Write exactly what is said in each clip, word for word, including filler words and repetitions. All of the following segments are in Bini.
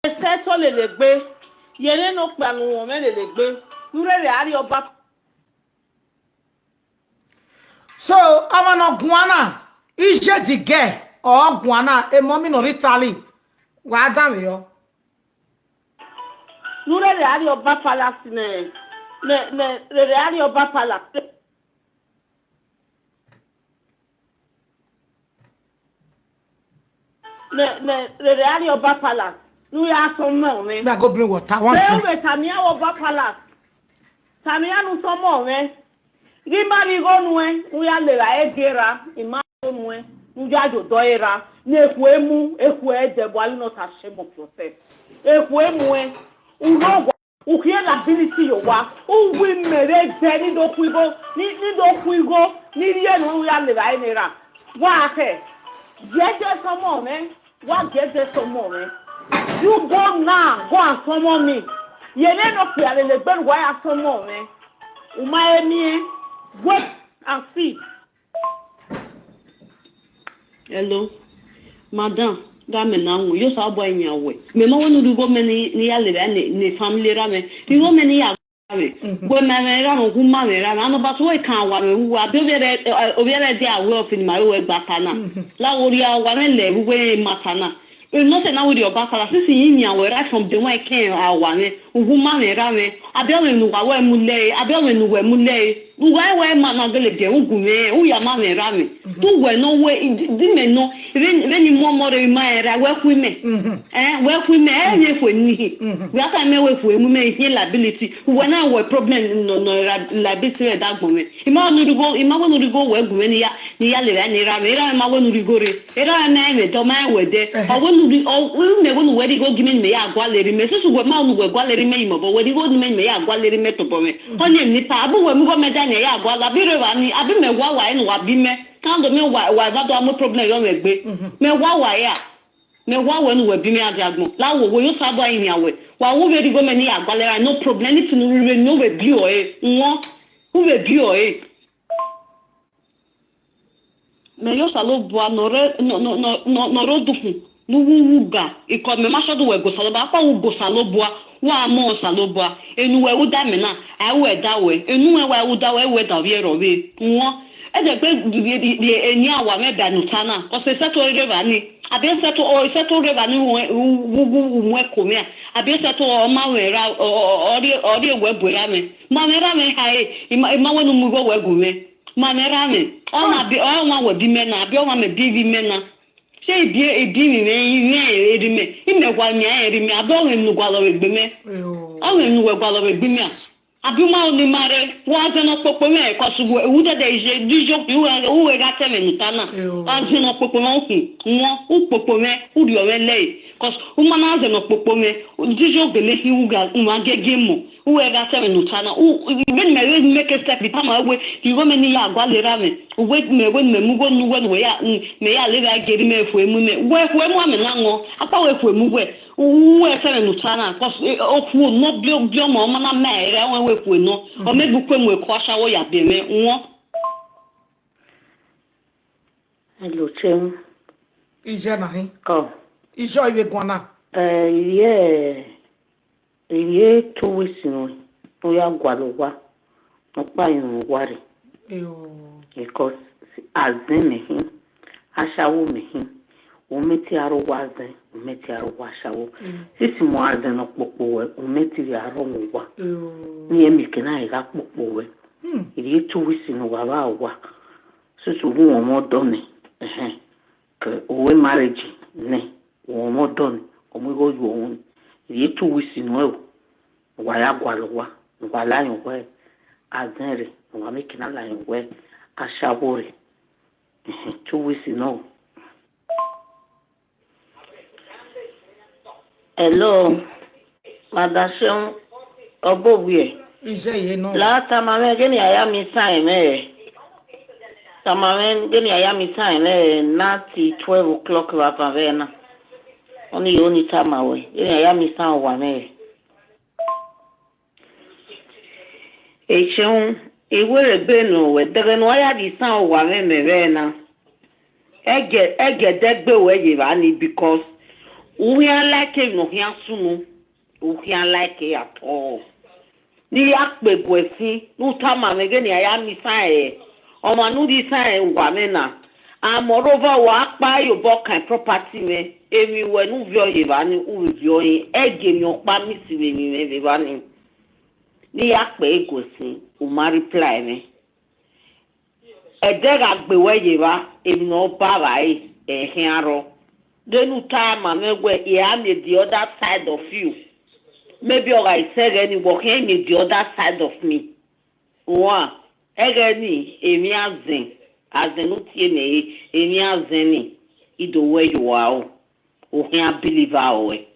Settle lele egbe, ye ne okpia ne u mwẹ lele egbe, ne u rherhe a rrie ọba. So, ọmwa ne ọ guan na, iye the girl, ọ guan na, emọ mi nọ rre Italy, wa danmwehọ. Ne u rherhe a rrie ọba palace nẹ, nẹ, nẹ, rherhe a rrie ọba palace. Nẹ, nẹ, rherhe a rrie ọba palace, ne u ya sọmọ mwẹ. Na go bring water, one drink. Vbe u vbe tama iran vbe ọba palace, tama iran ne u sọmọ mwẹ. Ghi ma vbe igho nuẹn, u ya levba ẹre gie ra, I ma vbe nuẹn, ne u ya ye odọ ẹre ra, ne ekhue mu, ekhue ẹdẹ, but are you not ashamed of yourself? Ekhue muẹn, u rre owa, u khian ability ye owa, u wi imẹ vbe ẹdẹ ni do khu igho, ni, ni do khu igho, ni rhie ne u ya levba ẹre ne ra. Wa khẹ, gie ẹdẹ sọmọ mwẹ, wa gie ẹdẹ sọmọ mwẹ. You go now, go and sọmọ me. Ye ne okpia lele egbe ne uwa ya sọmọ mwẹ. U ma he miẹn, wait and see. Hello, madam, gha mẹ na wọn, yo sa bua yan wẹ. Mẹ ma wẹ ne u rhie igho mẹ ne, ne I ya levba ne, ne family ra mẹ. Rhie igho mẹ ne I ya gua mwẹ. Wẹ ma mwẹ ra mẹ, gu ma mwẹ ra mẹ. Anobasi wẹ kan wa mwẹ wu, abi ovbi ẹre, ovbi ẹre dia wẹ ọfini ma wẹ gba ta na. La wo rhie wa mwẹ lẹ vbe uwu ẹre ma ta na. Emwi ne ọ sẹ na wẹ rrie ọba palace, since I yan wẹ right from day one, I kẹn a wa mwẹ, u gu ma mwẹ ra mwẹ, abi ọmwẹ ne uwa wẹ mu lẹre, abi ọmwẹ ne uwẹ mu lẹre, uwa wẹ ma na gele biẹ, u gu mwẹ, u ya ma mwẹ ra mwẹ. Te uwẹ nọ wẹ, di mẹ nọ, vbene, vbene I mu ọmọ rre emwi ma rẹn ra, wẹ khu imẹ. Ẹn, wẹ khu imẹ, ẹ, emwi ekhue ni hin. Wẹ a ta mẹ wẹ ekhue mu imẹ, I khian liability. Uwẹ na wẹ problem nọ, nọ ra liability rẹ da agbọn mwẹ. I ma wẹ ne u rhie igho, I ma wẹ ne u rhie igho wẹ gu mwẹ ne I ya, ne I ya levba ne erha mwẹ, erha mwẹ ma wẹ ne u rhie igho rre. Erha mwẹ ma rẹn mwẹ ẹdẹ, ọ ma rẹn wẹ ẹdẹ. Ọ wẹ ne u rhie, ọ, mẹ wẹ ne uwẹ rhie igho gie mẹ ne imẹ ya gualọ erha mẹ. Since uwẹ ma wẹ ne uwẹ gualọ erha mẹ ye imẹ obọ, wẹ rhie igho ne imẹ, ne imẹ ya gualọ erha mẹ tobọ mwẹ. Ọni emwi ni ta, abi uwẹ mu igho mẹ da ne ya gualọ, abi rre evba ni, abi mẹ wa wa ẹre ne uwa bi mẹ. Kan do mẹ wa, wa eva do a mu problem yọ mwẹ egbe. Mẹ wa wa ẹre a. Mẹ wa wẹ ne uwẹ bi mẹ a dia agbọn. La wo, wo yo Osanobua rinmwian wẹ. Wa wo vbe rhie igho mẹ ne I ya gualọ erha, no problem, anything ne u rhie vbe ne u vbe bi ọre, wọn, u vbe bi ọre. Mẹ yo Osanobua ne ọ rre, ne, ne, ne, ne, ne ọ rre odukhunmwu, ne u wu wu ga, ikọ mẹ ma sọ do wẹ ga Osanobua, akpọ wu ga Osanobua, wa mọ Osanobua, enu wẹ u da mẹ na, a i ru ẹdẹ wẹ, enu wẹ wa i ru da wẹ, ẹ i ru ẹdẹ ovbi ẹre rre ọvbe, wọn. Ẹdẹgbe rhie, rhie, rhie eni awa mwẹ ba ne u ta na, cause sẹtin ọ rre evba ni, abi sẹtin ọ, sẹtin ọ rre evba ni, u, u, u, u mu ẹko mwẹ, abi sẹtin ọ ma mwẹ ra, ọ, ọ, ọ, ọ rhie, ọ rhie wẹ bu erha mwẹ, ma mwẹ erha mwẹ hare, I ma, I ma wẹ ne u mu igho wẹ gu mwẹ. Ma mwẹ erha mwẹ, ọmwa bi, ọmwa wẹ bi mẹ na, abi ọmwa mẹ bi vbe imẹ na. Sẹ I bi, I bi mwẹ, I mwẹ erha mwẹ, imẹ wa miẹn erha mwẹ, abi ọmwẹ ne u gualọ vbe egbe mwẹ. Ọmwẹ ne uwẹ gualọ vbe egbe mwẹ a? Abi u ma ro ne I ma rre, wa zẹ ne ọ kpokpo mwẹ, cause uwẹ, u dẹdẹ iye, iye okpia, u wẹ, u wẹ gha tẹ mwẹ ne u ta na. Wa zẹ ne ọ kpokpo mwẹ, u khin, wọn, u kpokpo mwẹ, u rhie mwẹ lẹre, cause u ma na zẹ ne ọ kpokpo mwẹ, iye gele khin, u gha, u ma gege mọ. U wẹ gha tẹ mwẹ ne u ta na. U, vbene mẹ vbe make step, I tama wẹ, igho mẹ ne I ya gualọ erha mwẹ. Uwẹ mẹ wẹ ne mẹ mu igho ne uwẹ ne uwẹ ya, mẹ ya levba gie erha mwẹ, ekhue mu imẹ. Wẹ ekhue mu amẹ na wọn. Akpọ wẹ ekhue mu uwẹ. Uwẹ tẹ mwẹ ne u ta na. Cause, eh, okhuo ne ọ biẹ, ọ biẹ ọmọ, ọ ma na ma ẹre, ọ wẹ ekhue nọ. Ọ mẹ gbe ukue mu ẹko ashawo ya biẹ mwẹ wọn. Hello, Chenwu. Iye na hin. Ọ. Iye ọ i vbe guan na. Eh, yeah. Ivie two weeks nọ, ne u ya gualọ owa, ne ọ kpa yunmwu owa rre. Because azẹn mẹ hin, ashawo mẹ hin, u mẹ te aro owa azẹn, u mẹ te aro owa ashawo. Since mu azẹn ne ọ kpokpo wẹ, u mẹ te aro mwẹ owa. Ne irẹn miẹn eke na gha kpokpo wẹ. Ivie two weeks ne uwa vba owa. Since u gu mwẹ ọmọ ọdọ nẹ, ẹhẹn, ke u ru marriage nẹ, u mwẹ ọmọ ọdọ nẹ, ọ mu igho ye uwẹ nẹ, ivie two weeks nọ ẹre o, wa ya gualọ owa, wa la ayọn wẹ azẹn rre, wa mẹ eke na la ayọn wẹ ashawo rre, ẹhẹn, two weeks nọ o. Hello, Madam Seun, ọbo wiẹ. Iye ye nọ. La tama mwẹ ghe ne a ya miẹn time mwẹ. Tama mwẹ ghe ne a ya miẹn time mwẹ na till twelve o'clock vbe avan vbe na. Ọni yo ni tama wẹ, ghe ne a ya miẹn time owa mwẹ. Echeun, I wẹ rhe egbe nọ wẹ, dẹghẹ ne u ya rhie isan owa mwẹ mẹ vbe na. Ẹgẹ, ẹgẹ ẹdẹgbe ruẹ ye evba ni, because U khian like emwi ne ọ khian sunu, u khian like at all. Ne I ya kpe gu ẹsin, ne u tama mwẹ ghe ne I ya miẹn isan ẹre, ọmwa ne u rhie isan ẹre wa mwẹ na, a moreover wa kpa ye obọ kan property mwẹ, emwi wẹ ne u viọ ye evba ni, u vbe viọ rẹn, ẹgie emwi ọkpa miss vbe emwi mwẹ vbe evba ni. Ne I ya kpe gu ẹsin, u ma reply mwẹ. Ẹdẹ gha gbe wẹ ye evba, emwi ne ọ ba vba ẹre, ẹ khian rrọọ. Deghẹ ne u tama mwẹ wẹ, I a miẹn the other side of you. Maybe ọ gha sẹ ẹghẹ ni, wẹ ọ khian miẹn the other side of me. Uan, ẹghẹ ni, emwi azẹn, azẹn ne u tie mẹ re, emwi azẹn ni, I do wẹ ye uwa o, u khian believe aro ẹre.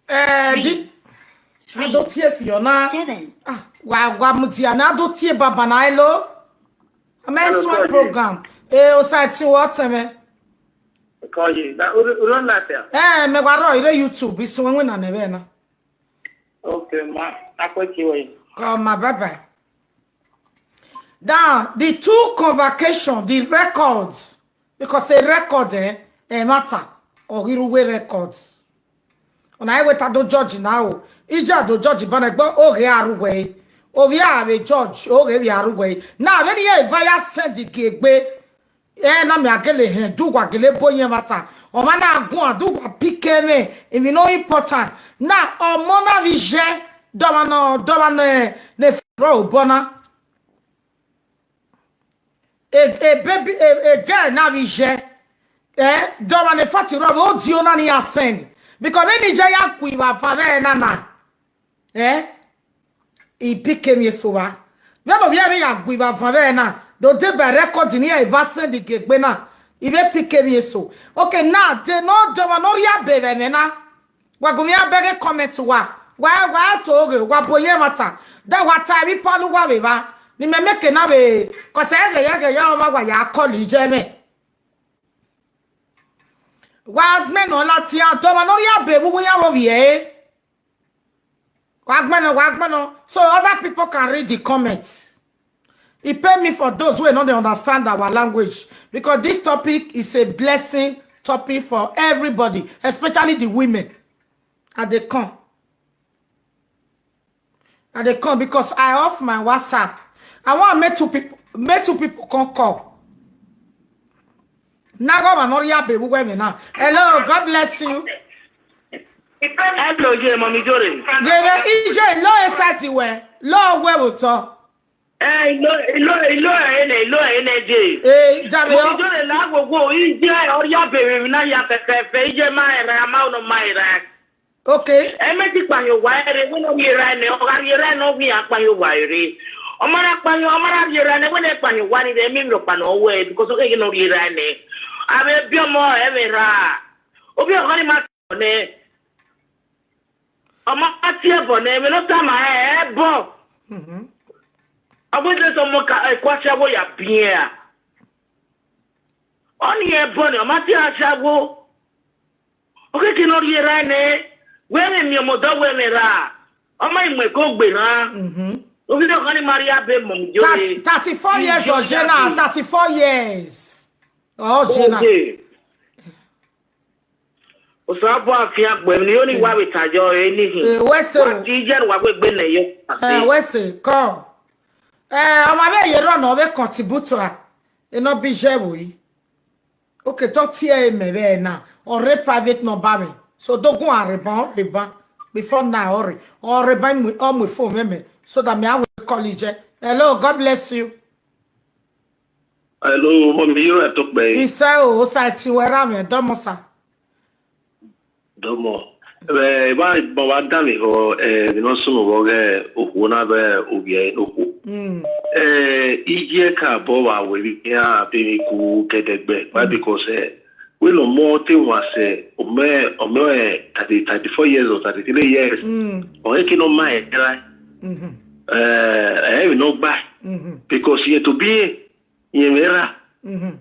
Eh, di, a do tie Fiona. Ah, wa, wa mudia na, a do tie baba na, hello. Amẹ Hello, suẹn Daddy. Program. Eh, Osaẹtin wẹ ọtẹn mwẹ. Call you. Na, u, u don't laugh here. Eh, mẹ wa rrọọ ire YouTube, isuẹn winna nẹ vbe na. Okay, ma. Akpẹ tie wẹ. Call ma, bye bye. Now, the two convocation, the records, because a record, eh, eh, matter, or iruwe records. Ọna ẹre wẹ ta do judge na o. Ija do judge banẹ gbe oghe a ru wẹ. Ovbi a vbe judge, oghe vbe a ru wẹ. Na vbene iran eva ya send gie egbe. Ẹ na mẹ a gele hẹn, do wa gele bo yẹn vbe ata. Ọmwa na guan, do wa pick ẹmwẹ, emwi no important. Na ọmọ na vbe iye, dọmwa nọ, dọmwa nọ, ne fẹrẹ obọ na. E, e baby, e, e girl na vbe iye. Eh, dọmwa ne fati rọ vbe odio na ni ya send. Because vbene iye ya ku ivba fa vbe na na. Eh? I pick emwi eso vba. Vbene ovbi ẹre ya gu ivba van vbe na, do dey by record ni iran eva send gie egbe na, I vbe pick emwi eso. Okay, now, de ne ọ dọmwa ne ọ rhie abe vbe ẹmwẹ na. Wa gu mwẹ abẹghe comment uwa. Wa, wa to oghe, wa bo ye ẹmwata. Da wa ta emwi Paul uwa vbe evba. Ne imẹ make na vbe, cause ẹghẹ ya, ẹghẹ ya, ọmwa wa ya call iye mwẹ. Wa gbẹnnọ ladian, dọmwa ne ọ rhie abe vbe uwu iran vbe ovbi ẹre. Wa gbẹnnọ, wa gbẹnnọ. So other people can read the comments. It pay me for those who don't dey understand our language, because this topic is a blessing topic for everybody, especially the women. I dey come. I dey come because I off my WhatsApp. I want make two people, make two people come call. Na go ma no ya be we me now. Hello, God bless you. Hello, ye, Mommy Jore. Jere, ije, lo esati we. Lo we wo to. Eh, ilo, ilo, ilo ene, ilo ene je. Eh, dame yo. Mommy Jore la wo wo, ije, ọ ya be mi na ya pepe, ije ma era, ma no ma era. Okay. Ẹ mẹ ti kpahiẹn owa ẹre, wẹ ne ọ rhie ra nẹ, ọ gha rhie ra nẹ, ọ ghi ya kpahiẹn owa ẹre. Ọ ma ra kpahiẹn, ọ ma ra rhie ra nẹ, wẹ ne kpahiẹn owa ni rẹ, mẹ mi ọkpa nọ wẹ, because ọ khẹke ne ọ rhie ra nẹ. Avbe biẹ ọmọ ẹmwẹ ra. Ovbi ọghọ ni ma tọ nẹ. Ọ ma tie ẹbọ nẹ, ẹmwẹ ne ọ tama ẹbọ. Mhm. Ọ wẹ sẹ ọmọ ka, ẹkua si ẹvbo ya biẹn a. Ọni ẹbọ nẹ, ọ ma tie asawo. Okeke ne ọ rhie ra nẹ, wẹ mwẹ miẹn ọmọdọ wẹ mwẹ ra, ọ ma mu ẹko gbe na. Mhm. Ovbi ọghọ ni ma rhie abe mọ mi jore. Thirty-four years ọ je na, thirty-four years. Ọ je na. Oge. Osanobua fian gbe emwi ne I wa vbe ta yọ ẹre nihin. Eh, wẹ sẹ o. Wa ti ye ne wa wegbe nẹ yọ. Eh, wẹ sẹ, kọ. Eh, ọmwa vbe ye rọ nọ vbe contribute a, enọ bi ye vbo yi. Okay, talk to me vbe na. Or a private number me. So don't go and reban, reban. Before now, or, or reban me, or my phone me, me. So that me, I will call you, je. Hello, God bless you. Hello, Mommy, you are talk by. Isa o, osa ti wera me, domo sa. Domo. Eh, ba, ba, ba, da mi ho, eh, mi no sumo bo ge, okhuo na be, ovbi ẹre nokhuo. Mm. Eh, iye ka bo wa we bi ya be mi ku kẹdẹgbẹ. Why? Mm. Because, eh, we no more te wa sẹ, ọmọ, ọmọ, eh, thirty, thirty-four years or thirty-three years. Mm. Ọ khẹke ne ọ ma ẹ ra. Mm-hmm. Eh, ẹ vbe ne ọ gba. Mm-hmm. Because iye to bi, iye vbe ra. Mm-hmm.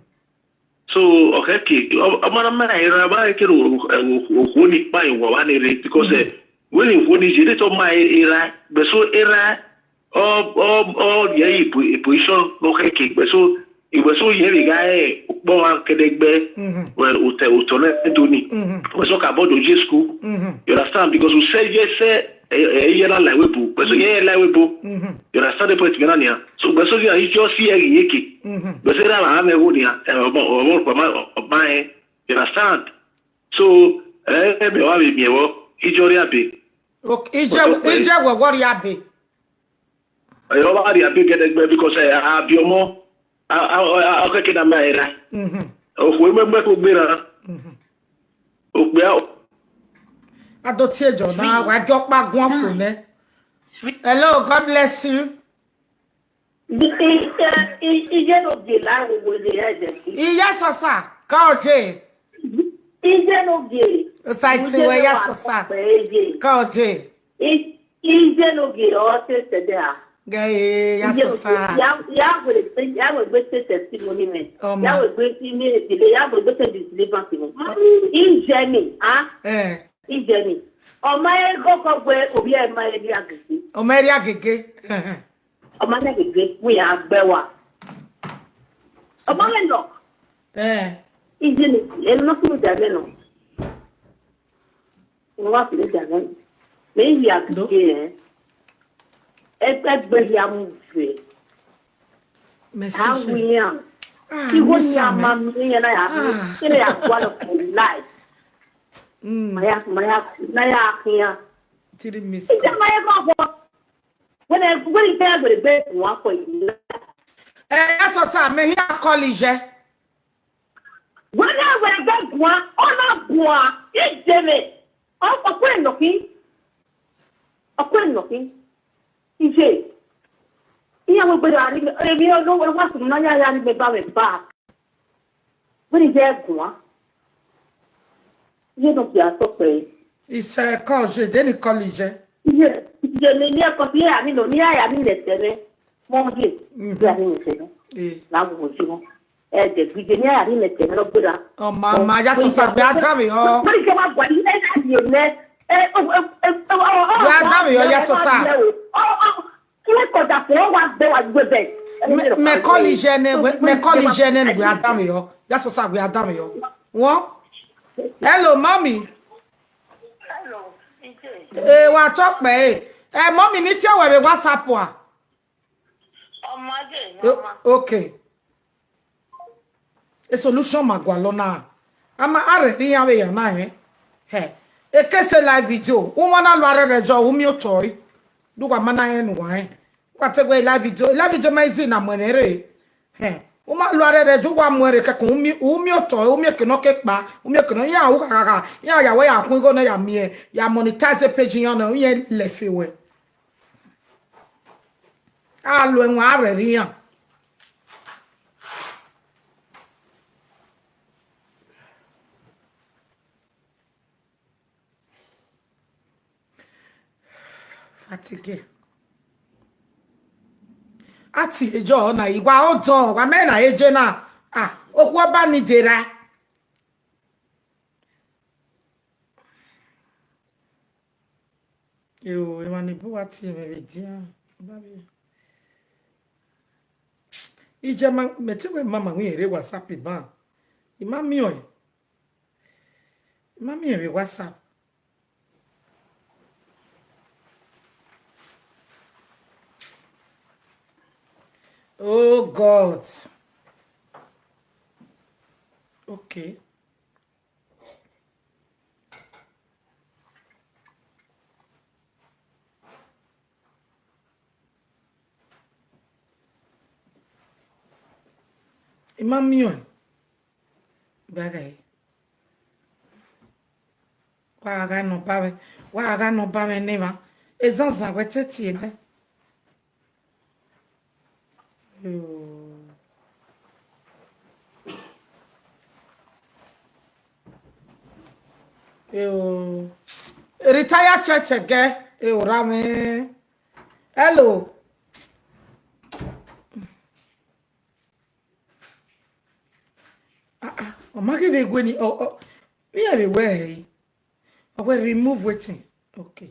So, ọ khẹke, ọ, ọ ma na ma ẹ ra, ba khẹke ne o, o, okhuo ni kpa iwọ wa ni rre, because, mm-hmm, eh, wẹ ne okhuo ni ye, te ọ ma ẹ ra, but so ẹ ra, ọ, ọ, ọ rhie ipo, ipo isan ne ọ khẹke, but so, Wẹ so ye vbe gha re ukpọn ọmwa kẹdẹgbẹ, Mhm. wẹ otọ, otọ nẹ do ni. Mhm. Wẹ so ka bọ do ye school. Mhm. You understand? Because u sẹ ye sẹ, ẹ, ẹ, ye na la iwebo. Wẹ so ye la iwebo. Mhm. You understand the point mẹ na nian? So wẹ so ye, I just see ẹ ghi ye ke. Mhm. Wẹ so ra la mẹ wo nian, ẹ, ọmọ, ọmọ, ọmọ, ọmọ ẹ. You understand? So, ẹ, ẹ, mẹ wa vbe miẹn vbọ, I just rhie abe. Okay, I just, What's up, I just wẹ wọ rhie abe. Ẹ, ọ wa rhie abe gẹdẹgbẹ because, ẹ, a bi ọmọ, a, a, a, a, ọ kẹkẹ na ma ẹra. Mhm. Okhuo mẹ, mẹ ko gbe ra. Mhm. Okpia. A do tie jọ na, wa jọ kpa guan fo nẹ. Hello, God bless you. Iye no gie la wo wo ye ya je. Iye sosa, ka oje. Iye no gie. Osaiti wẹ ya sosa. Ka oje. Iye no gie o se se de a. Ge ya sosa. Ya, ya were, ya were gbe se testimony me. Ọma. Ya were gbe ime, ya were gbe se deliverance me. Iye ni, ah? Eh. Iye ni. Ọ ma he koko gbe, ovbi ẹre ma he rhie agege. Ọ ma he rhie agege. Ọ ma rhie agege, wẹ ya gbe wa. Ọ ma he nọ. Eh. Iye ni, ẹ nọ sunu da mẹ nọ. Wa fi da mẹ. Mẹ ya Do. Agege, eh. Ẹgbẹ ya mu vẹ. Mẹ A si wi iran. Ah, Igho miss ni a am, ma eh. Mi iran na ya mi. Ah. Kene ya gua lọ for life. Mm. Ma ya, ma ya, na ya khian. Three miss Ije call. Ma ye koko. Wene, wene te ya gbere gbe wa for life. Eh, that's what I mean. Here I call Ije. Wene were gbe guan, ọ na guan, Ije me. Ọ, ọ kue nọ khin. Ọ kue nọ khin. Ije. Iran wegbe ra rhie mẹ, emwi ọ no wa sunu na ya ya rhie mẹ ba mwẹ back. Wẹ ne Ije guan. Iye no kia sọkpẹ. Isẹ kọ je, de ni call Ije. Iye, Ije ne ni ẹkọ si ya ni no, ni ya ya ni nẹsẹ mwẹ. Mọ ye, Mhm. ya ni nẹsẹ mwẹ. Eh. La wo wo si mwẹ. Ẹdẹ gbije ni a ya rhie mẹ tẹ nọ gbera. Ọ ma, ma, ya sosa gbe a danmwehọ. Wọ́n ní kí wọ́n gbà ní ẹ láti yẹn nẹ. Ẹ, ẹ, ẹ, ẹ, ọ, ọ, Gbe a danmwehọ, ya sosa. Ọ, ọ, kí wọ́n kọjá fún ọ wá gbé wa gbé bẹ́ẹ̀. Mẹ, mẹ call Ije nẹ, mẹ call Ije nẹ, gbe a danmwehọ. Ya sosa gbe a danmwehọ. Wọ́n? Hello, mommy. Hello, Ije. Eh, wa talk pẹ, eh. Eh, mommy, ni tie wẹ vbe WhatsApp wa. Ọmọ Ije, Eh, ọmọ. Okay. A solution ma gualọ na. A ma, a rhẹrẹ iran vbe ya na rẹn. Hẹ. Eke sẹ live video. Uwa na lo arẹrẹ jọ, u miẹn otọ ẹre. Do wa ma na rẹn ne uwa rẹn. Wa te wẹ live video. Live video ma easy na mu ẹmwẹ rre. Hẹ. U ma lo arẹrẹ jọ, u wa mu ẹre kẹkan, u miẹn, u miẹn otọ ẹre, u miẹn eke ne ọ ke kpa, u miẹn eke ne ọ, iran ru ghagha. Iran ya wẹ ya khuan igho na ya miẹn, ya monetize page iran na, iran lẹfe wẹ. A lo ẹwaẹn, a rhẹrẹ iran. Fatigue. A tie jọ na, I wa odọ, wa mẹ na eje na. Ah, okhuo ba ni dera. Eo, emwa ni bu wa tie mwẹ vbe edian. Ba vbe. Ije ma, mẹ te wẹ ma ma wẹ rre WhatsApp ban. I ma miẹn ọẹn. I ma miẹn vbe WhatsApp. Oh God. Okay. I ma miẹn ọẹn. Gba gha re. Wa gha nọ ba mwẹ, wa gha nọ ba mwẹ ne emwa. Ezọzan wẹ te tie nẹ. Eo. Eo. Retire church ẹgẹ, eo ra mwẹ. Hello. Ah, ah, ọ ma ghi vbe gue ni, ọ, ọ, iran vbe wẹ ẹre. Ọ wẹ remove wetin? Okay.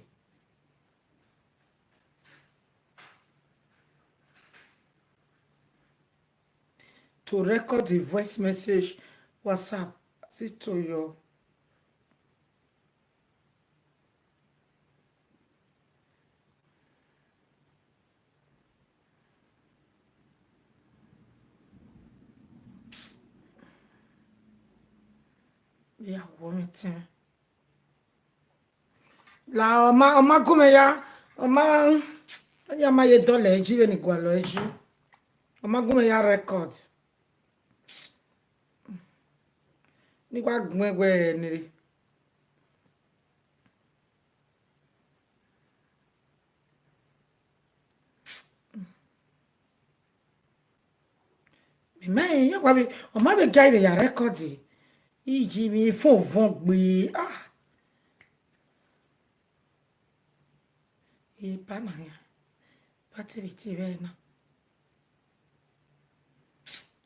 to record a voice message, WhatsApp, sito yọ. Ya wọ mwẹ tẹn. La ọ ma, ọ ma gu mwẹ ya, ọ ma, ya ma ye dọlọ ẹji vbene I gualọ ẹji. Ọ ma gu mwẹ ya record. Ne I wa guẹn wẹ ne Mẹ ma rẹn iran wa vbe, ọ ma vbe gai vbe ya record. Iji vbe phone vọn gbe. Ah. Eba na ya. Ba te vbe te vbe na.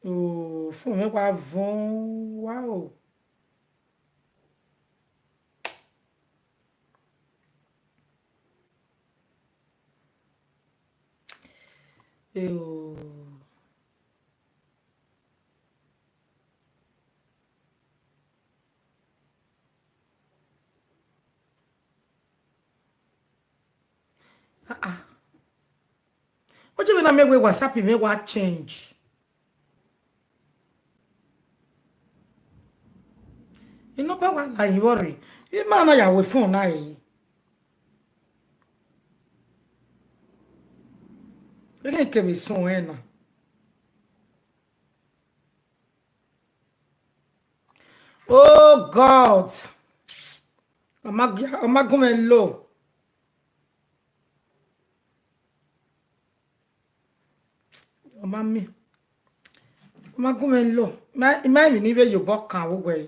Oh, phone mwẹ wa vọn wa o. Eo. Ah, ah. Oje vbe na miẹn wẹ WhatsApp mwẹ wa change. Inọkpa wa la yin vbọ rre, ima na ya wẹ phone na re. Vbene kevbe sunu ẹn na. Oh God. Ọ ma gu mwẹ lo. Ọ ma miẹn. Ọ ma gu mwẹ lo. Ma, ma emwi ne I vbe ye obọ kan vbe wẹ.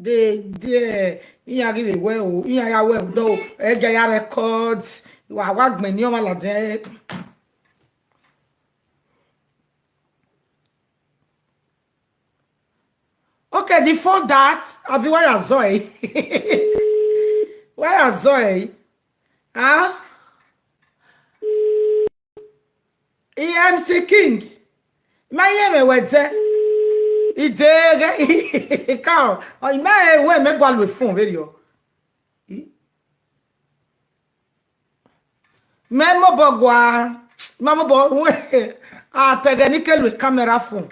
De, de, iran ghi vbe wẹ o, iran ya wẹ o, do, ẹ gia ya record, wa, wa gbẹn ni ọmwa ladian. Okay, the phone that, abi wa ya zọ ẹre. Wa ya zọ ẹre. Ah? E M C King. Ma ye mwẹ wẹ dẹ. I de ghe, ka, ọ, I ma he wẹ mẹ gua lu phone vberriọ. I, mẹ mobọ gua, ma mobọ, a tẹghẹ ne I ke lu camera phone.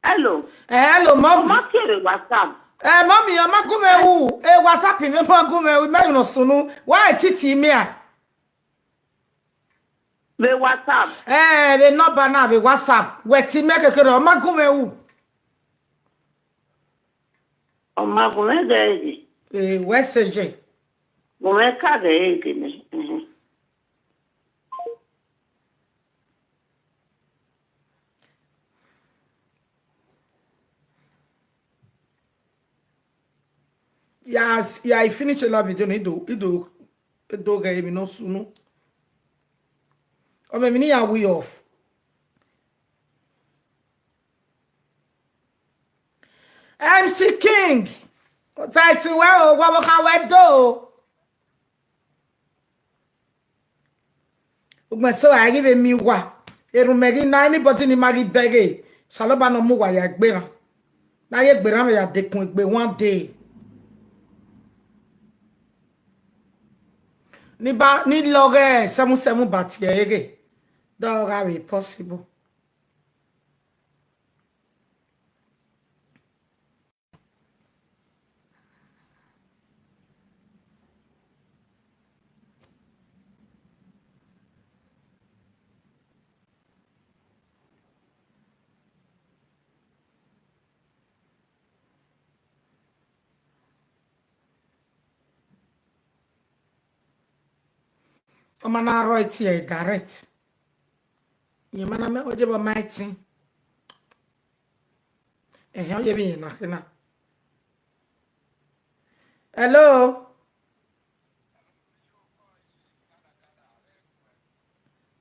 Hello. Eh, hello, mommy. Ma kere WhatsApp. Eh, mommy, ọ ma gu mwẹ ru. Eh, WhatsApp mwẹ ma gu mwẹ ru. Ma yọ sunu. Wa e titi mẹ a? Vbe WhatsApp. Eh, vbe number na vbe WhatsApp. Wẹ ti mẹ kekere, ọ ma gu mwẹ ru. Ọ ma gu mwẹ ghe ẹre. Eh, wẹ sẹ ye. Gu mwẹ ka ghe ẹre nẹ. Mhm. Yes, yeah, I finish la video, I do, I do, I do get him no sunu. Ọ mẹ mi ni ya we off. M C King, title wẹ o, wa vbe kha wẹ do. Ugbẹn so a ghi vbe miẹn uwa, erhunmwu ghi na anybody ni ma ghi bẹghe, Osanobua ne ọ mu uwa ya gberran, ne a ye gberran vbe ya dekun egbe one day. Ni ba, ni lọghẹ seven seven ba tie ẹre ghe, dọ gha vbe possible. Ọ ma na rrọọ ẹtin ẹre direct. Rẹn ma na mẹ, ọ ye vbe ọ ma ẹtin. Ẹhẹn, ọ ye vbe irẹn na khe na. Hello?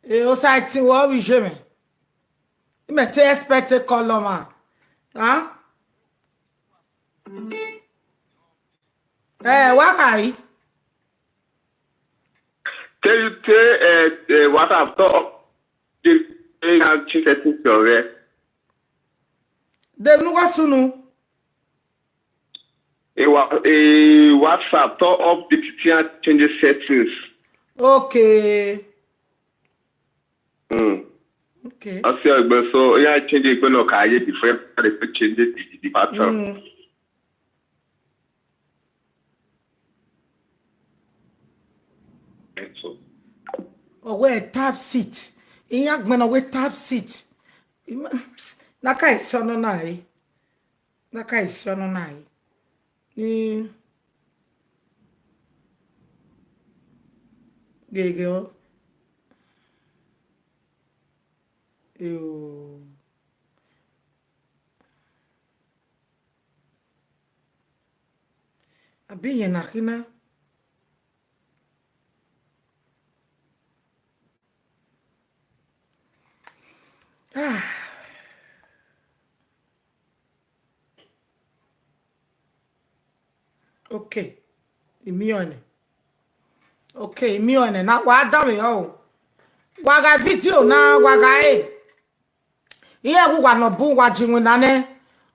E, Osaẹtin wẹ ọ vbe iye mwẹ. Imẹ te expect call ọmwa. Huh? Eh, wa khai. Te you te, eh, eh, WhatsApp tọ, eh, eh, change settings ọghẹ. De nu wa sunu. Eh, wa-, eh, WhatsApp tọ update and change settings. Okay. Mm. Okay. Asi egbe so, ya change egbe nọ ka ye before they change the, the pattern. Mm. Ọ wẹ tap seat. Iran gbẹnnọ wẹ tap seat. Ima-, na ka isọ nọ na re. Na ka isọ nọ na re. Ni gege o. Eo. Abi iyẹn na khin na. Ah. Okay. Imiọn nẹ. Okay, imiọn nẹ. Na wa danmwehọ o. Wa gha video na, wa gha re. Iran wu wa nọ bun wa ji winna nẹ.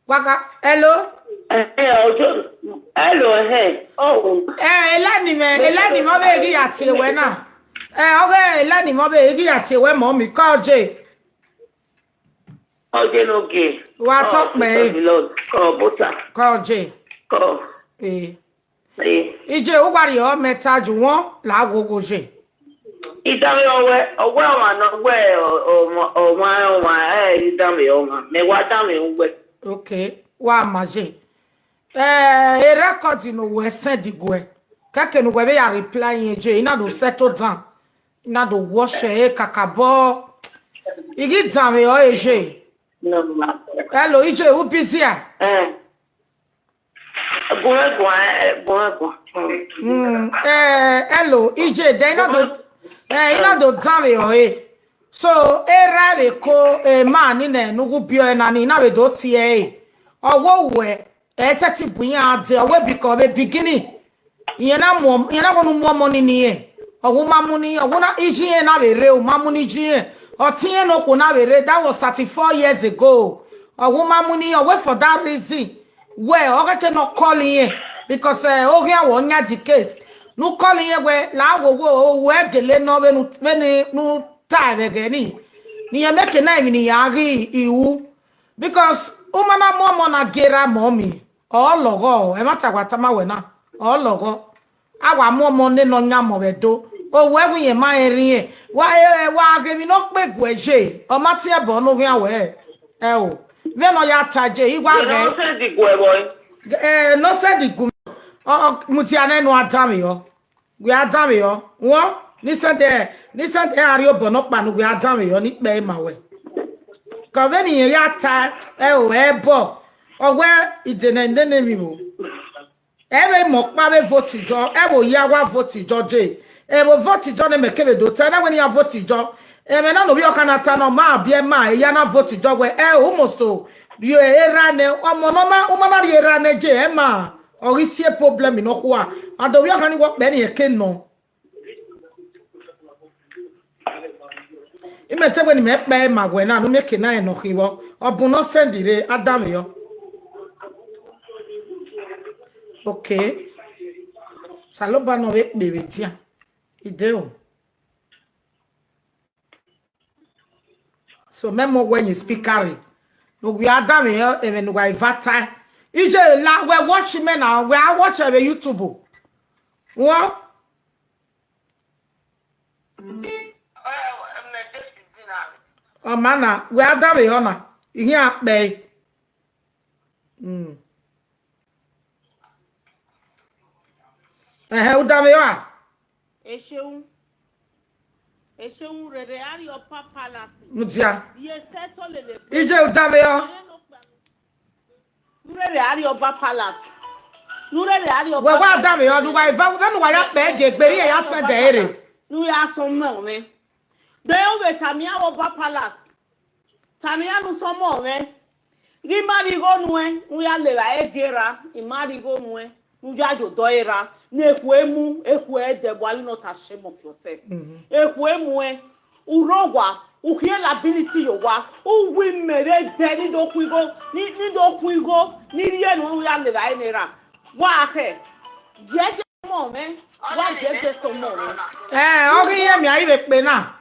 Wa gha, hello? Eh, eh, Ojo, hello, eh, oh. Eh, elani mẹ, elani mẹ ọ vbe ghi ya tie wẹ na. Eh, ọ ghe elani mẹ ọ vbe ghi ya tie wẹ mọ mi, kọ je. Oje no ge. Wa tọ kpẹ. Kọ bota. Kọ je. Kọ. Eh. Eh. Ije, uwa rhie ọ mẹ ta ju wọn la ghogho je. Idanmwehọ wẹ, ọ wẹ ọmwa nọ wẹ, ọ, ọmwa, ọmwa, ọmwa, eh, idanmwehọ ọmwa. Mẹ wa danmwehọ wẹ. Okay, wa ma je. Eh, e record ne uwẹ send guẹ. Kẹkẹ ne uwẹ vbe ya reply yẹn je, I na do settle down. I na do wash e kakabọ. I ghi danmwehọ e je. No, ma. Hello, ije, u busy a? Eh. Guan, guan, eh, guan, guan. Mm. Mm, eh, hello, ije, de I na do, eh, I na do danmwehọ e. So, erha vbe ko, eh, ma ni nẹ, ne u gu biẹ ọre na ni, I na vbe do tie ẹre. Ọ wẹ uwẹ, ẹ sẹtin bu iran dee, ọ wẹ because vbe beginning, Iyẹn na mu, iyẹn na wẹ ne u mu ọmọ ni ne irẹn. Ọ wẹ u ma mu ni, ọ wẹ na, iye irẹn na vbe rre, u ma mu ni iye irẹn. Ọ te irẹn ne okhuo na vbe rre, that was thirty-four years ago. Ọ wẹ u ma mu ni, ọ wẹ for that reason. Wẹ, ọ khẹke ne ọ call irẹn, because, eh, oghian wẹ ọ yan the case. Ne u call irẹn wẹ, la wo wo, o wẹ gele nọ vbene u, vbene ne u ta ẹvbo ẹghẹ ni. Ne irẹn make na emwi ne iran ghi ru. Because u ma na mu ọmọ na gie erha mọ mi, ọ lọghọ, ẹmwata wa tama wẹ na, ọ lọghọ. A wa mu ọmọ nene ọ yan mọ vbe Ẹdo. Owẹ wẹ irẹn ma rẹn rhiẹn. Wa, eh, wa ghe emwi ne ọ kpe guẹ ye, ọ ma tie ẹbọ ne oghian wẹ. Ẹ o, vbene ọ ya ta je, I wa ghẹ. Nonsense guẹ boy. Eh, nonsense gu. Ọ, ọ, mudia nẹ ne u a danmwehọ. Wẹ a danmwehọ. Wọn, ne Sunday, ne Sunday a rhie obọ nọkpa ne wẹ a danmwehọ, ne ikpẹ ma wẹ. Kọ vbene irẹn ya ta, ẹ o, ẹbọ. Ọ wẹ idene nene emwi vbo. Ẹ vbe mọ ọkpa vbe vote ijọ, ẹ vbe oya wa vote ijọ je. Ẹ vbe vote ijọ ne mẹ kevbe do ta, na wẹ ne iran vote ijọ. Ẹmwẹ na ne ovbi ọkhan na ta nọ, ma biẹ ma, eya na vote ijọ wẹ, ẹ o, u must rhie erha nẹ, ọmọ ne ọ ma, u ma na rhie erha nẹ je, ẹ ma. Ọ ghi si problem nọkhua. And ovbi ọkhan ni wẹ ọkpẹ ni ẹke nọ. Imẹ te wẹ ne imẹ kpẹ ma wẹ na, ne u miẹn eke na rẹn ne ọ khin vbọ. Ọ bun ne ọ send rre, a danmwehọ. Okay. Osanobua nọ vbe kpe vbe edian. I de o. So mẹ mọ wẹ yin speaker re. Ne uwa danmwehọ, emwi ne uwa eva ta. Ije la wẹ watch mẹ na, wẹ a watch vbe YouTube. Wọn. Ọ ma na, wẹ a danmwehọ na, I khian kpẹe. Mm. Ẹhẹn, u danmwehọ a? Eseun. Eseun rere a rrie Ọba Palace. Mudia. Ye sẹto lele. Ije u danmwehọ. Ẹ no kpa. Nu rere a rrie Ọba Palace. Nu rere a rrie Ọba Palace. Wẹ wa danmwehọ, ne uwa eva, vbene uwa ya kpẹ gie egbe, erriọ ya send ẹre. Nu ya sọn mẹ ọnrẹn. De u vbe tama iran vbe Ọba Palace. Tama iran ne u sọn mẹ ọnrẹn. Ghi ma rhie igho nuẹn, u ya levba ẹre die ra, I ma rhie igho nuẹn. Ne u ya ye odọ ẹre ra, ne ekhue mu, ekhue ẹdẹ, why you not ashamed of yourself? Ekhue mu ẹn, u rre owa, u khian liability ye owa, u wi imẹ vbe ẹdẹ ni do khu igho, ni ni do khu igho, ni rhie ne u ya levba ẹre ne erha. Wa khẹ, gie ẹdẹ ọmọ mwẹ, wa gie ẹdẹ sẹ ọmọ mwẹ. Ẹ, ọ ghi ye mẹ a i vbe kpe na.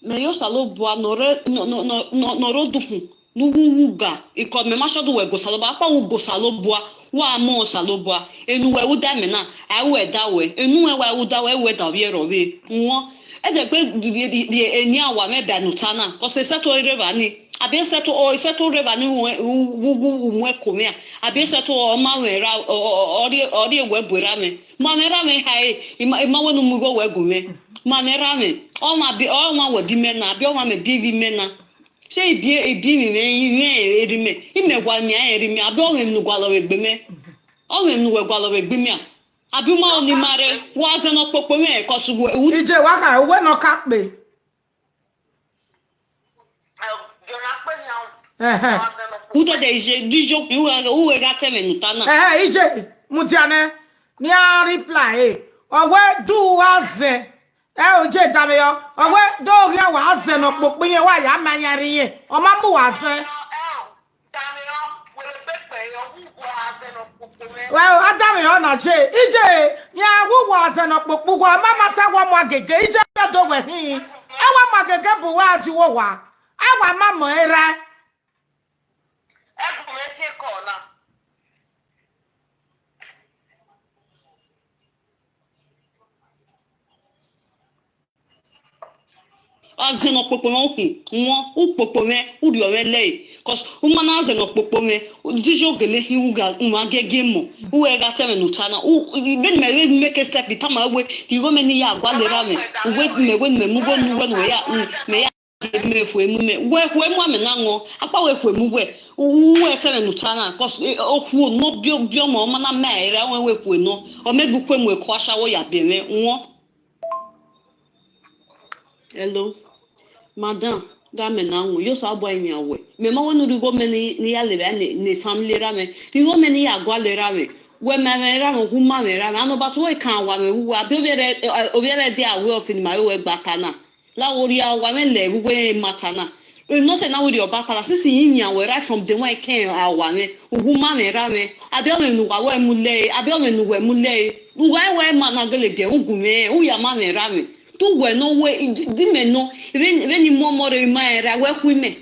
Mẹ ye Osanobua ne ọ rre, ne ọ, ne ọ, ne ọ, ne ọ, ne ọ rre odukhunmwu, ne u wu uwu ga, ikọ mẹ ma sọdọ uwẹ ga Osanobua, akpa u ga Osanobua, wa mọ Osanobua, enu wẹ u da mẹ na, a i ru ẹdẹ ruẹ, enu wẹ wa ru da ruẹ, ẹ i ru ẹdẹ ovbi ẹre ọ vbe wọn. Ẹdẹgbe rhie, rhie, rhie eni awa mwẹ ba ne u ta na, cause esẹto rre evba ni, abi esẹto, ọ, esẹto rre evba ni, u, u, u, u mu ẹko mwẹ a, abi esẹto ọ ma mwẹ ra, ọ, ọ, ọ, ọ rhie, ọ rhie wẹ bu erha mwẹ. Ma mwẹ erha mwẹ hae, I ma, I ma wẹ ne u mu igho wẹ gu mwẹ. Ma mwẹ erha mwẹ, ọmwa bi, ọmwa wẹ bi mẹ na, abi ọmwa mẹ bi vbe imẹ na. Sẹ I bi, I bi emwi mwẹ, I mwẹ erha mwẹ, I mẹ wa miẹn ẹre erha mwẹ, abi ọ mwẹ emwi ne u gualọ vbe egbe mwẹ. Ọ mwẹ emwi ne uwẹ gualọ vbe egbe mwẹ a? Abi u ma ho ne I ma rre, wa zẹ ne ọ kpokpo mwẹ, cause uwẹ, u Ije wa kha, uwẹ ne ọ ka kpe. Ẹhẹn. Udẹdẹ Ije, Ije, uwẹ, uwẹ gha tẹmwẹ ne u ta na. Ẹhẹn, Ije, mudia nẹ, ne iran reply, eh, ọ wẹ du uwa zẹ, ẹ o, Ije, danmwehọ, ọ wẹ do khian wa zẹ ne ọ kpokpo irẹn, wa ya ma iran rre irẹn, ọ ma mu uwa zẹ. Wẹ o, a danmwehọ na je, Ije, iran wu uwa zẹ ne ọ kpokpo uwa, ọ ma ma sa wa mu agege, Ije, ọ do wẹ hin, ẹ wa mu agege bu uwa di uwu owa, a wa ma mọ erha. Ẹgumẹ fi ekọ na. Azẹ ne ọ kpokpo mwẹ, u khin wọn, u kpokpo mwẹ, u rhiọ mwẹ lẹre, cause u ma na zẹ ne ọ kpokpo mwẹ, Ije gele hin u gha, u ma giẹgiẹ mọ, u wẹ gha tẹmwẹ ne u ta na, u, vbene mẹ vbe make step, I tama wẹ, igho mẹ ne I ya gualọ erha mwẹ, u wẹ mẹ wẹ ne mẹ mu igho ne uwẹ ne uwẹ ya, mẹ ya Mẹ khue mu mẹ, wẹ khue mu amẹ na wọn, akpa wẹ khue mu wẹ, u wẹ tẹmwẹ ne u ta na, cause okhuo ne ọ biẹ, biẹ ọmọ, ọ ma na ma ẹre, ọ wẹ khue nọ, ọ mẹ gbe ukue mu ẹko ashawo ya biẹ mwẹ wọn. Hello, madam, gha mẹ na wọn, yo sa bua imian wẹ, mẹ ma wẹ ne u rhie igho mẹ ne, ne I ya levba ne, ne family erha mwẹ, rhie igho mẹ ne I ya gualọ erha mwẹ, wẹ ma mwẹ erha mwẹ, wu ma mwẹ erha mwẹ, anobata wẹ kan wa mwẹ, wẹ abi ovbi ẹre, ovbi ẹre dia wẹ ọfini ma wẹ gba ta na. La wo rhie owa mwẹ lẹ vbe uwu emwi mata na. Emwi ne ọ sẹ na wẹ rhie ọba kpala, since I yin yan wẹ right from day one, I kẹn a owa mwẹ, uwu ma mwẹ erha mwẹ, abi ọmwẹ ne uwa wẹ mu lẹre, abi ọmwẹ ne uwẹ mu lẹre, uwa wẹ ma na gele biẹ ugu mwẹ, u ya ma mwẹ erha mwẹ. Te uwẹ nọ wẹ, di mẹ nọ, vbene I mu ọmọ rre emwi ma rẹn ra, wẹ khu imẹ.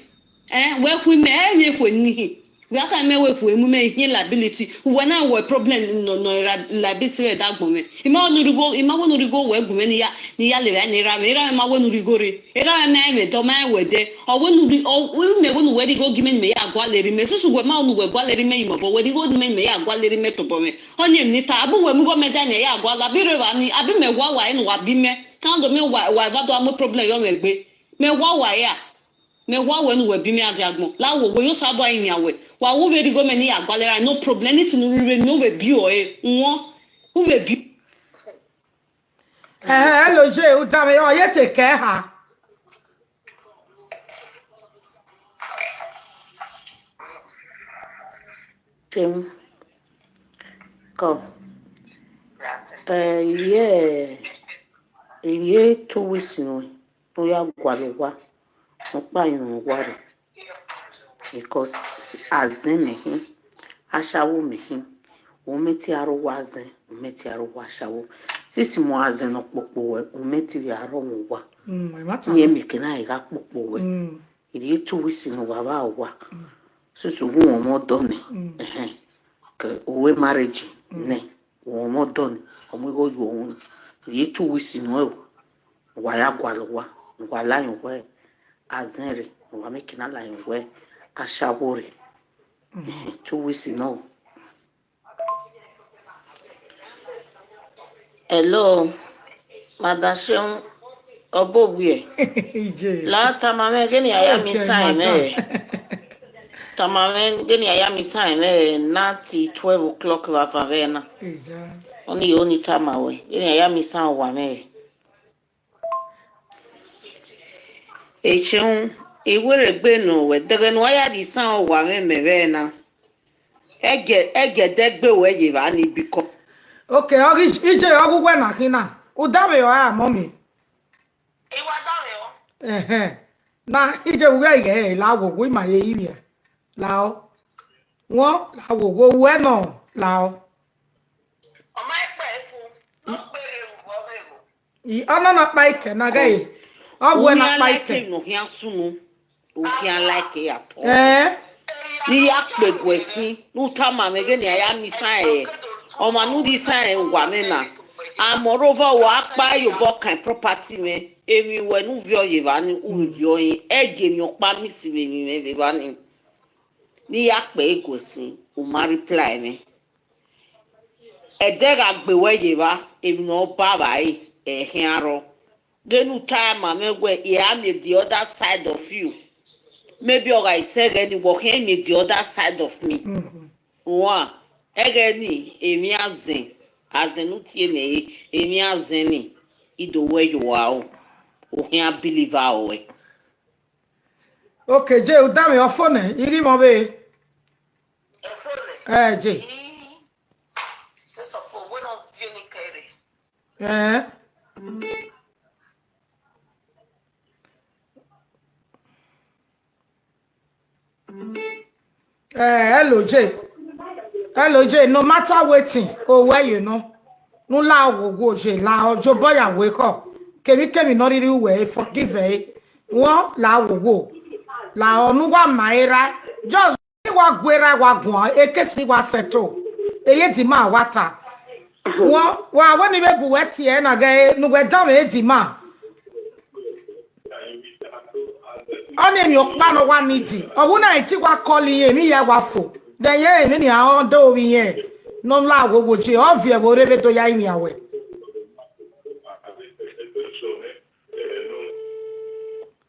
Ẹn, wẹ khu imẹ, ẹ i mwẹ ekhue ne I hin. Wẹ a ta mẹ wẹ ekhue mu mẹ, I hin liability. Uwẹ na wẹ problem nọ, nọ ra-, liability rẹ da agbọn mwẹ. I ma wẹ ne u rhie igho, I ma wẹ ne u rhie igho wẹ gu mwẹ ne I ya, ne I ya levba ne erha mwẹ. Erha mwẹ ma wẹ ne u rhie igho rre. Erha mwẹ ma rẹn mwẹ dẹ, ọ ma rẹn wẹ dẹ. Ọ wẹ ne u rhie, ọ, u mẹ wẹ ne uwẹ rhie igho gi mẹ ne mẹ ya gualọ erha mwẹ. Since uwẹ ma wẹ ne uwẹ gualọ erha mwẹ ye mẹ obọ, wẹ rhie igho ne mẹ ne mẹ ya gualọ erha mwẹ tobọ mwẹ. Ọni emwi ne I ta, abi uwẹ mu igho mẹ da ne I ya gualọ, abi rre evba ni, abi mẹ wa wa ẹre ne uwa bi mẹ. Kan do mẹ wa, wa eva do a mu problem yọ mwẹ egbe. Mẹ wa wa ẹre a. Mẹ wa wẹ ne uwẹ bi mẹ adiagbọn. La wo, wẹ yo Osanobua rinmwian wẹ. Wa wo vbe rhie igho mẹ ne I ya gualọ erha, no problem, anything ne u rhie vbe ne u vbe bi ọre, wọn, u vbe bi. Ẹhẹn, ẹ lo ye, u danmwehọ, ọ ye te kẹ ha. Seun. Kọ. Ẹ, iye, iye two weeks nọ, ne u ya gualọ owa, ne u kpa irun owa rre. Because azẹn mẹ khin, ashawo mẹ khin, u mẹ te aro owa azẹn, u mẹ te aro owa ashawo. Since mẹ azẹn ne ọ kpokpo wẹ, u mẹ te ya aro mwẹ owa. Mm, ẹ ma ta. Iye mẹ khin na gha kpokpo wẹ. Mm. Irhi two weeks ne uwa vbe owa. Mm. Since u gu mwẹ ọmọ ọdọ nẹ. Mm. Ẹhẹn. Ke uwẹ marriage, mm, nẹ, u mwẹ ọmọ ọdọ nẹ, ọ mu igho ye uhunmwu. Irhi two weeks nọ, uwa ya gualọ owa, uwa la irẹn wẹ azẹn rre, uwa mẹ khin na la irẹn wẹ ashawo rre. Mm. Two weeks nọ. Hello, Madam Seun, ọbo wiẹ. Ije. La tama mwẹ, ghe ne I ya miss time mẹ. Tama mwẹ, ghe ne I ya miss time mẹ, na till twelve o'clock vbe avan vbe na. Ije. Ọni yo ni tama wẹ, ghe ne I ya miss time owa mwẹ. Seun, I werriegbe nọ wẹ, dẹghẹ ne uwa ya rhie isan owa mwẹ mẹ vbe na. Ẹgiẹ, ẹgiẹ ẹdẹ gbe wẹ ye evba ni, because Okay, ọ ghi, ije ọghe uwẹ na khin na. U danmwehọ ra, mummy? I wa danmwehọ. Ẹhẹn. Na ije vbe uwẹ ighẹ la wo wo ima ye ivbia. Lao. Wọ, la wo wo wẹ nọ, lao. Ọ ma kpẹ fu, ne ọ gbe rre ru vbe ọ ghe ru. I, ọ nọ na kpa ikẹ na ghe. Ọ wẹ na kpa ikẹ. Uhian like ne uhian sunu. Uhian like ya tọ. Eh? Ne I ya kpe gu ẹsin, ne u tama mwẹ ghe ne a ya miẹn isan ẹre. Ọmwa ne u rhie isan ẹre wa mwẹ na. Amọ rhovọ wa kpa ye obọ kan property mwẹ. Emwi wẹ ne u viọ ye evba ni, u vbe viọ ẹre. Ẹgie emwi ọkpa miss vbe emwi mwẹ vbe evba ni. Ne I ya kpe gu ẹsin, u ma reply mwẹ. Ẹdẹ gha gbe wẹ ye evba, emwi ne ọ ba vba ẹre, ẹ khian rrọọ. Ghe ne u tama mwẹ wẹ, I a miẹn the other side of you. Maybe ọ gha sẹ ẹghẹ ni, wẹ ọ khian miẹn the other side of me. Uan, ẹghẹ ni, emwi azẹn, azẹn ne u tie nẹ, emwi azẹn ni, I do wẹ ye uwa o. U khian believe aro ẹre. Okay, Jay, u danmwehọ fo nẹ, I ghi mwẹ ọvbehe. Ẹ, Jay. Ẹ. Eh, hello, Jay. Hello, Jay. No matter wetin, o wẹ, you know. Nu la wo wo, Jay, la ọ, jobọ ya wẹ khọ. Kemwi kemwi ne ọ rhirhi wẹ, forgive ẹ. Wọ la wo wo. La ọ, nu wa ma era. Just wa guerra wa guan, ekesi wa settle. Eye demand wa ta. Wọ, wa wẹ ne I vbe gu wẹ tie na ghe, ne uwẹ danmwehọ demand. Ọnii emwi ọkpa ne ọ wa need. Ọ vbe na i te wa call irẹn, emwi hia wa fo. Then irẹn emwi ni a rẹn do vbe irẹn. Ne ọ la wo wo je, ọ viẹ vbe ore vbe do ya rinmwian wẹ.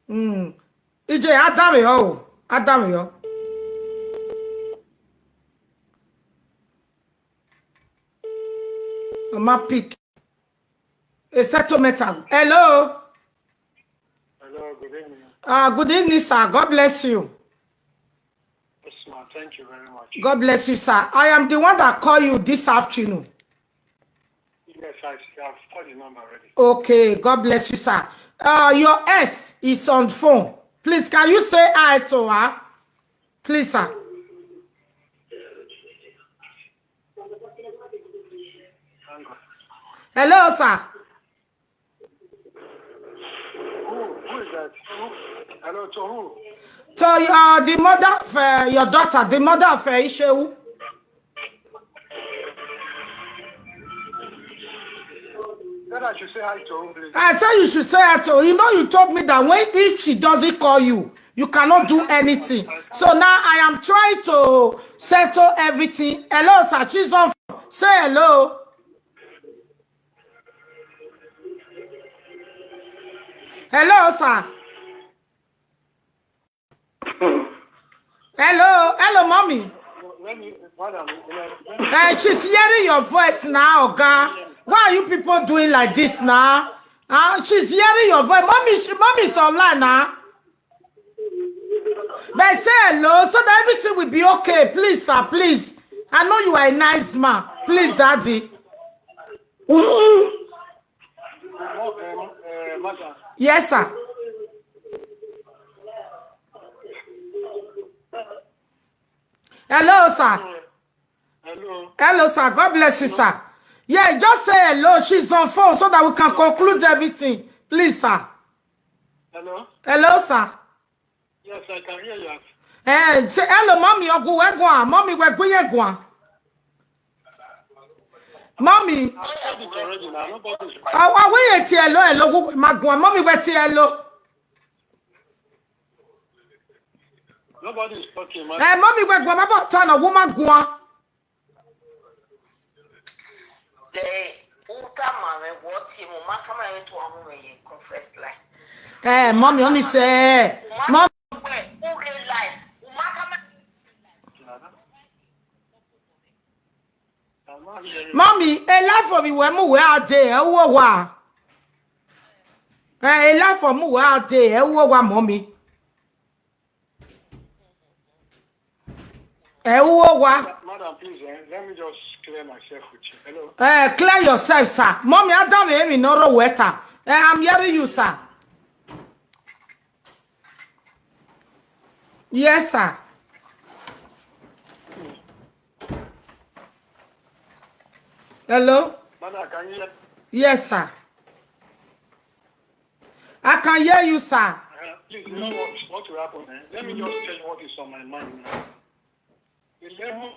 Mm. Ije, a danmwehọ o, a danmwehọ. Ọ ma pick. A settlement. Hello. Hello, good evening. Ah, good evening, sir. God bless you. Yes, ma'am. Thank you very much. God bless you, sir. I am the one that call you this afternoon. Yes, I, I've called the number already. Okay, God bless you, sir. Uh, your ex is on phone. Please, can you say hi to her? Please, sir. Hang on. Hello, sir. Who, who is that? Who? Hello, to who? To, uh, the mother of, uh, your daughter, the mother of, uh, Ishewu. Said I should say hi to who, please? I said you should say hi to her. You know, you told me that when, if she doesn't call you, you cannot do anything. So now I am trying to settle everything. Hello, sir. She's on. Say hello. Hello, sir. Hello, hello, mommy. Let me, madam, let me Uh, she's hearing your voice now, Oga. Why are you people doing like this now? Uh, she's hearing your voice. Mommy, she, mommy is online now. But say hello so that everything will be okay. Please, sir, please. I know you are a nice man. Please, daddy. Yes, sir. Hello, sir. Hello. Hello, sir. God bless you, sir. Yeah, just say hello. She's on phone so that we can conclude everything. Please, sir. Hello? Hello, sir. Yes, I can hear you. Eh, say hello, mommy. Ogu we guan. Mommy, we guye guan. Mommy. I said it already now. Nobody is Awa we ye tie hello, hello, gu ma guan. Mommy, we tie hello. Nobody is talking, man. Eh, mommy, we guan, ma bo ta na, wo ma guan. Eh, mommy, only say, mommy. Mommy, a life for me, where mu where I dey, eh, who wa? Eh, a life for me, where I dey, eh, who wa, mommy? Ẹ, u wa. Madam, please, eh, let me just clear myself with you. Hello? Eh, clear yourself, sir. Mommy, I don't even know what. Eh, I'm hearing you, sir. Yes, sir. Hello? Madam, can you hear? Yes, sir. I can hear you, sir. Uh, please, you know what, what will happen, eh? Let me just tell you what is on my mind now. Eleven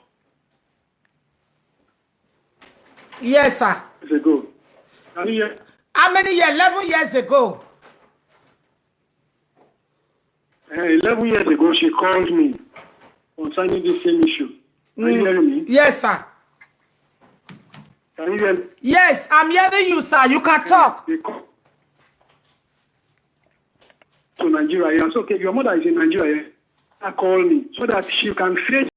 Yes, sir. Years ago. Can you hear? How many years? Eleven years ago. Eh, eleven years ago, she called me concerning this same issue. Are you hearing me? Yes, sir. Can you hear me? Yes, I'm hearing you, sir. You can talk. They call to Nigeria. Yeah, so, okay, your mother is in Nigeria. Yeah. Call me so that she can face